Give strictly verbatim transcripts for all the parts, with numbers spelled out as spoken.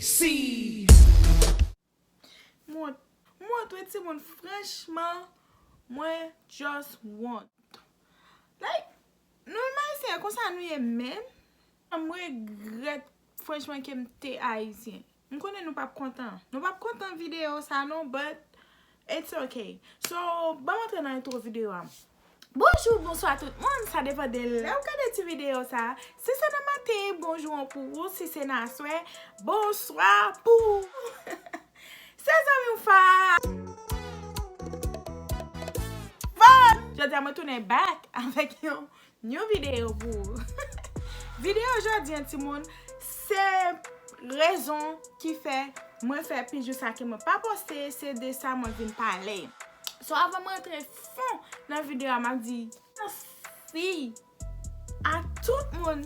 Si. Mont, mont wi timoun, franchman, mwen just wont. Like, nou menm ayisyen, konsa nou ye menm. Mwen regrèt, franchman, ke m te ayisyen. M konnen nou p ap kontan. Nou p ap kontan videyo sa non, but it's okay. So, ban m antre nan entwo videyo a. Bonjou, bonswa tout moun, sa depann de lè w gade ti videyo sa. Si se nan maten, bonjou an pou ou, si se nan aswè, bonswa pou ou. Se zanmi w Fa. Fa. Jodi a mwen tounen back avèk yon new videyo pou ou. Videyo jodi a timoun, se rezon ki fè mwen fè pi jou sa ke mwen pa poste, se de sa mwen vin pale. So avan mwen antre fon nan videyo a, m ap di mèsi a tout moun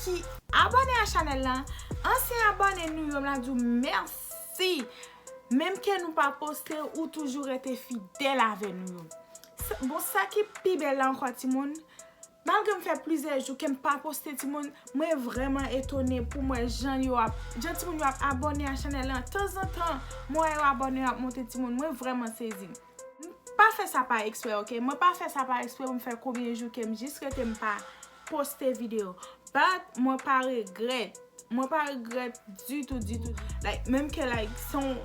ki abòne a chanèl lan. Ansyen abòne nou yo, m ap di w mèsi. Menm ke nou pa poste, ou toujou rete fidèl avè nou yo. Bon, sa ki pi bèl la ankò timoun, malgre m fè plizyè jou ke m pa poste timoun, mwen vrèman etone pou m wè jan yo ap, jan timoun yo ap abòne a chanèl lan. Tanzantan mwen wè yo abòne, yo ap monte timoun, mwen vrèman sezi. M pa fè sa pa eksprè, ok? Mwen pa fè sa pa eksprè pou m fè konbyen jou ke m jis rete m pa poste videyo. But mwen pa regrèt. Mwen pa regrèt ditou, ditou. Like, menm ke, like, se yon,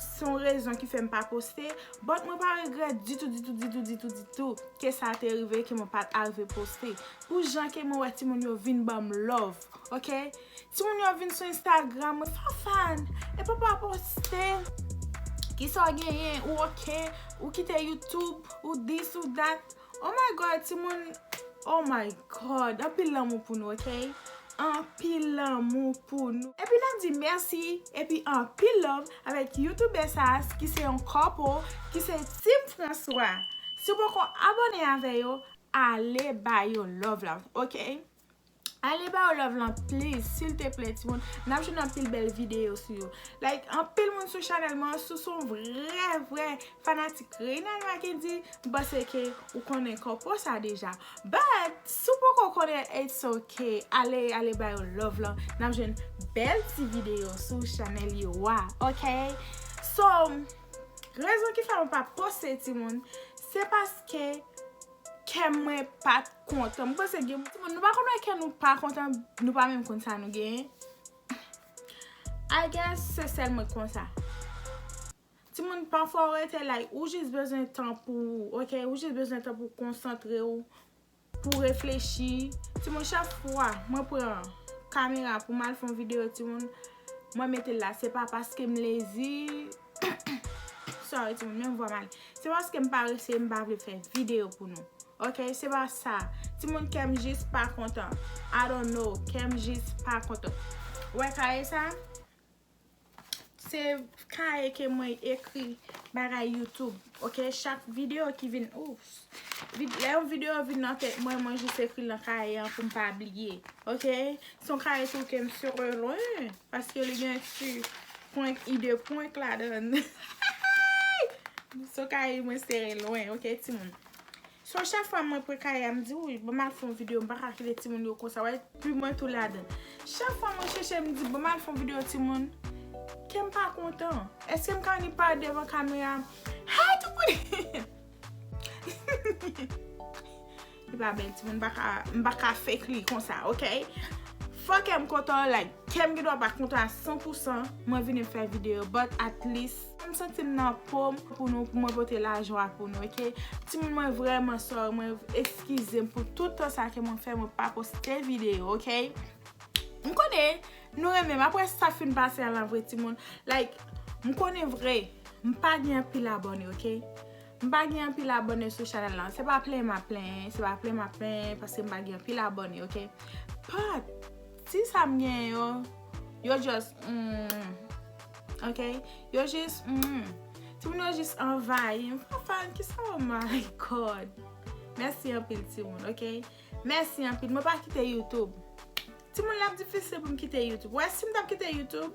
se yon rezon ki fè m pa poste, but mwen pa regrèt ditou, ditou, ditou, ditou, ditou ke sa te rive, ke mwen pa t arive poste. Pou jan ke mwen wè timoun yo vin ban m love, ok? Timoun yo vin sou Instagram mwen, Fafane, e papa poste. Kisa w genyen? Ou ok? Ou kite YouTube? Ou this, ou that? Oh my God, timoun. Oh my God. Anpil lanmou pou nou, ok? Anpil lanmou pou nou. Epi n ap di mèsi, epi anpil love avèk youtubè sa a, ki se yon couple, ki se Team François. Si w poko abòne avè yo, ale ba yo love la, ok? Ale ba yo love lan, please, silteplè, timoun. N ap jwenn anpil bèl videyo sou yo. Like, anpil moun sou chanèl mwen, si w se yon vrè, vrè fanatik Reynald Mackendy, m panse ke ou konnen kòpo sa deja. But, si w poko konnen, it's ok. Ale, ale ba yo love lan. N ap jwenn bèl ti videyo sou chanèl yo a, ok? So, rezon ki fè mwen pa poste, timoun, se paske kè mwen pa t kontan. M panse gen timoun, nou pa konn wè kè nou pa kontan, nou pa menm konn sa nou genyen. I guess se sèl mwen k konsa. Timoun, pafwa ou rete like, ou jis bezwen tan pou ou, ok? Ou jis bezwen tan pou konsantre w, pou reflechi. Timoun, chak fwa mwen pran kamera pou m al fè yon videyo, timoun, mwen mete l la. Se pa paske m lezi. Sorry, timoun, menm vwa m ale. Se paske m parese, m pa vle fè videyo pou nou. Ok, se pa sa. Timoun, kè m jis pa kontan. I don't know. Kè m jis pa kontan. Wè kaye sa? Se kaye ke mwen ekri bagay YouTube. Ok, chak videyo ki vin, ou, vid-, lè yon videyo vin nan tèt mwen, mwen jis ekri l nan kaye an pou m pa bliye. Ok? Se yon kaye tou ke m sere lwen, paske li gen ti prank, ide prank ladan l. Se yon kaye mwen sere lwen, ok, timoun? So, chak fwa mwen pran kaye a, m di, wi, ban m al fè yon videyo, m pa ka kite timoun yo konsa, wè, pi mwen tou ladan. Chak fwa mwen chèche, m di, ban m al fè yon videyo, timoun, kè m pa kontan. Èske m ka vin pale devan kamera? Hey, tout moun! Li pa bèl, timoun, m pa ka, m pa ka fake li konsa, ok? Fò kè m kontan, like, kè m gendwa pa kontan a san pou san, mwen vini m fè videyo, but at least, m santi m nan po m pou nou, pou mwen pote lajwa pou nou, ok? Timoun, mwen vrèman sorry, mwen eskize m pou tout tan sa ke mwen fè, mwen pa poste videyo, ok? M konnen, nou renmen m. Apre sa fin pase a la vre, timoun. Like, m konnen vre, m pa gen anpil abòne, ok? M pa gen anpil abòne sou chanèl lan. Se pa plenyen m ap plenyen, se pa plenyen m ap plenyen, paske m pa gen anpil abòne, ok? But, ti sa m genyen yo, yo just, mm, ok? Yo jis, mm. Timoun yo jis anvayi m. Fafane, kisa, oh my God. Mèsi anpil, timoun, ok? Mèsi anpil. Mwen pa kite YouTube. Timoun, l ap difisil pou m kite YouTube. Wè, si m t ap kite YouTube,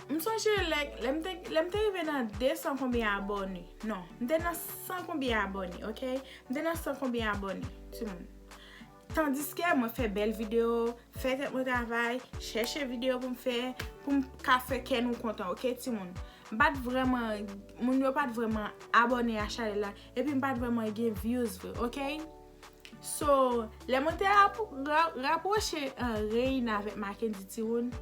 m sonje lè, lè m te, lè m te rive nan de san konbyen abòne. Non, m te nan san konbyen abòne, ok? M te nan san konbyen abòne, timoun. Tandiske mwen fè bèl videyo, fè tèt mwen travay, chèche videyo pou m fè, pou m ka fè kè nou kontan, oke, timoun? M pa t vrèman, moun yo pa t vrèman abòne a chanèl la, epi m pa t vrèman gen views vre, oke? So, lè mwen te rapwo-, ra-, rapwoche, uh, Reina avèk Mackendy, timoun,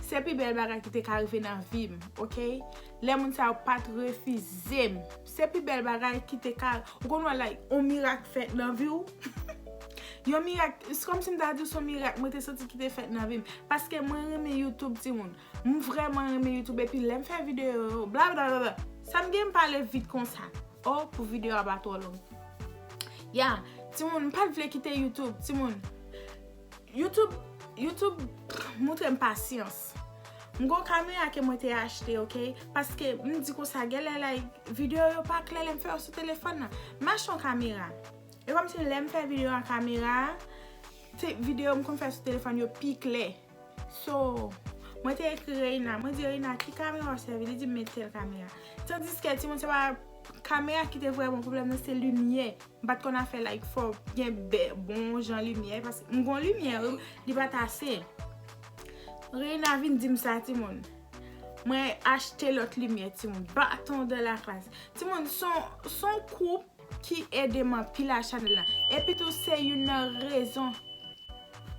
se pi bèl bagay ki te ka rive nan vi m, oke? Lè moun sa yo pa t refize m, se pi bèl bagay ki te ka, ou konn wè, like, on mirak fèt nan vi w. Yon mirak, se kòmsi m ta di w se on mirak mwen te santi ki te fèt nan vi m. Paske mwen renmen YouTube, timoun. M vrèman renmen YouTube, epi lè m fè videyo yo, blablabla. Sa m gen m pale vit konsa? Oh, pou videyo a pa twò long. Ya, timoun, m pa t vle kite YouTube, timoun. YouTube, YouTube, pff, montre m pasyans. M gon kamera ke mwen te achte, oke? Paske m di konsa, genlè, like, videyo yo pa klè lè m fè yo sou telefòn nan. M achte yon kamera. E kòmsi lè m fè videyo an kamera, te, videyo m konn fè sou telefòn yo pi klè. So, mwen te ekri Reina. Mwen di, "Reina, ki kamera w sèvi?" Li di m, "Men tèl kamera." Tandiske, timoun, se pa kamera ki te vrèman pwoblèm nan, se limyè. M pa t konn afè, like, fò gen bè-, bon jan limyè, paske m gon limyè, wi, li pa t ase. Reina vin di m sa, timoun. Mwen achte lòt limyè, timoun. Baton de la klas. Timoun, son, son koup ki ede m anpil a chanèl la. Epi tou, se youn nan rezon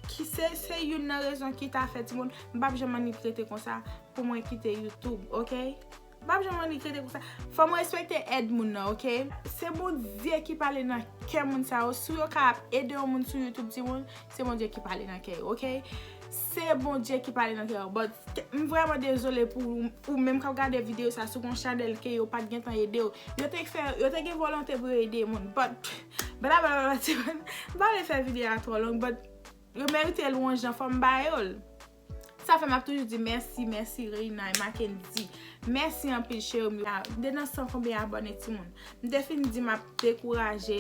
ki se, se youn nan rezon ki ta fè, timoun, m p ap janm annik rete konsa pou mwen kite YouTube, oke? M p ap janm annik rete konsa. Fò m respekte èd moun nan, oke? Se Bondye ki pale nan kè moun sa yo. Si yo ka ap ede yon moun sou YouTube, timoun, se Bondye ki pale nan kè yo, oke? Se Bondye ki pale nan kè yo. But, m vrèman dezole pou ou, ou menm k ap gade videyo sa, si w gon chanèl ke yo pa t gentan ede w. Yo te fè, yo te gen volonte pou yo ede moun. But, blablabla, timoun. M pa vle fè videyo a twò long, but yo merite lwanj lan, fò m ba yo l. Sa fè m ap toujou di mèsi, mèsi Reina e Mackendy. Mèsi anpil, cheri m yo. De nan san konbyen abòne, timoun. M te fin di m ap dekouraje,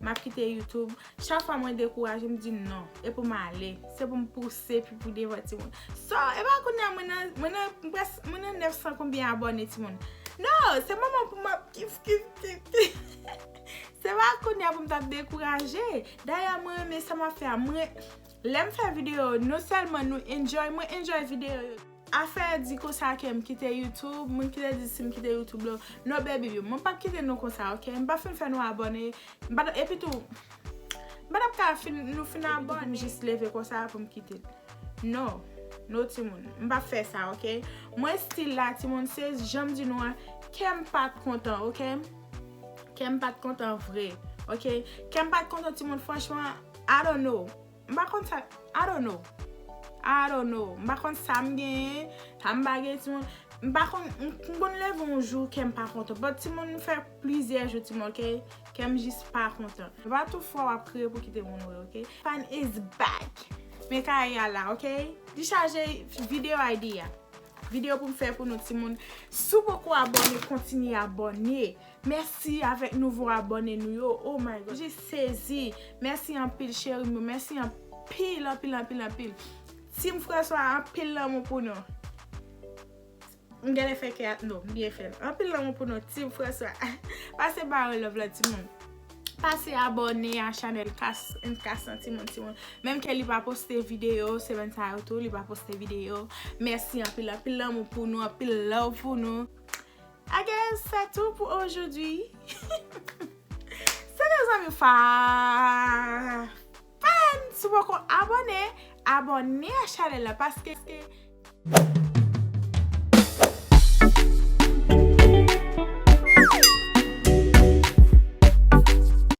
m ap kite YouTube. Chak fwa mwen dekouraje, m di non. E pou m ale. Se pou m pouse pi pou devan, timoun. So, e pa kounye a mwen nan, mwen nan, mwen près-, mwen nan nèf san konbyen abòne, timoun. Non, se moman pou m ap kif, kif, kif, kif. Se pa kounye a pou m t ap dekouraje. Dayè, mwen renmen sa m ap fè a. Mwen, lè m fè videyo, non sèlman nou enjoy, mwen enjoy videyo yo. Afè di konsa ke m kite YouTube, moun ki te di si m kite YouTube la, non, baby, yo, mwen p ap kite nou konsa, oke? M pa fin fè nou abòne. M pa t-, epi tou, m pa t ap ka fin, nou fin abòne, m jis leve konsa pou m kite l. Non, non, timoun, m p ap fè sa, oke? Mwen stil la, timoun, se jan m di nou an, kè m pa t kontan, oke? Kè m pa t kontan vre, oke? Kè m pa t kontan, timoun, franchman, I don't know. M pa konn sa, I don't know. I don't know. M pa konn sa m genyen, sa m pa genyen, timoun. M pa konn, m, m konn leve yon jou kè m pa kontan. But timoun, m fè plizyè jou, timoun, oke? Kè m jis pa kontan. Se pa tout fwa w ap kriye pou kite moun wè, oke? Fan is back. Men Kaya la, oke? Li chaje videyo idea. Videyo pou m fè pou nou, timoun. Si w poko abòne, kontinye abòne. Mèsi avèk nouvo abòne nou yo. Oh my God. Jis sezi. Mèsi anpil, cheri m yo. Mèsi anpil, anpil, anpil, anpil. Team François, anpil lanmou pou nou. M genlè fè kè a, non, m byen fè l. Anpil lanmou pou nou, Team François. Pase ba yo love la, timoun. Pase abòne a chanèl Kas, Kas lan, timoun, timoun. Menm ke li pa poste videyo, semèn sa yo tou, li pa poste videyo. Mèsi anpil, anpil lanmou pou nou, anpil love pou nou. I guess c'est tout pour aujourd'hui. Se te zanmi Fa-, Fan. Si w poko abòne, abòne a chanèl la, paske